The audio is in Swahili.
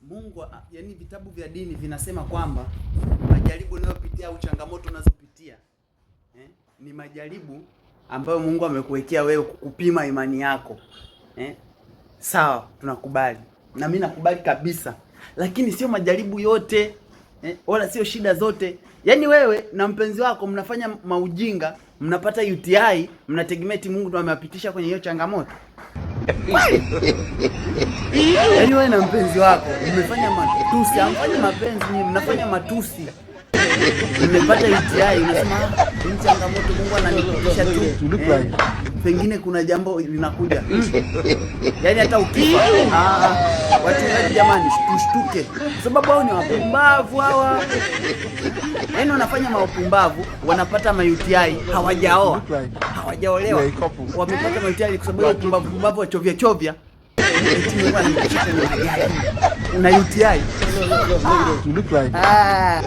Mungu, yani vitabu vya dini vinasema kwamba majaribu unayopitia au changamoto unazopitia ni majaribu ambayo Mungu amekuwekea wewe kukupima imani yako eh? Sawa, tunakubali na mimi nakubali kabisa, lakini sio majaribu yote wala sio shida zote. Yaani wewe na mpenzi wako mnafanya maujinga, mnapata UTI, mnategemea eti Mungu ndo amewapitisha kwenye hiyo changamoto. Yaani wewe na mpenzi wako mmefanya matusi, hamfanyi mapenzi nyinyi, mnafanya matusi. Mmepata UTI, unasema "Ah, hii changamoto Mungu ananipitisha tu. Pengine kuna jambo linakuja." Yaani hata ukifa, ah, wachungaji jamani, tushtuke. Kwa sababu hao ni wapumbavu hawa. Yaani wanafanya maupumbavu, wanapata ma UTI, hawajaoa, hawajaolewa. Wamepata ma UTI kwa sababu ya upumbavu pumbavu wa chovya chovya. Eti Mungu ananipitisha kwenye majaribu. Una UTI. You look like Ah.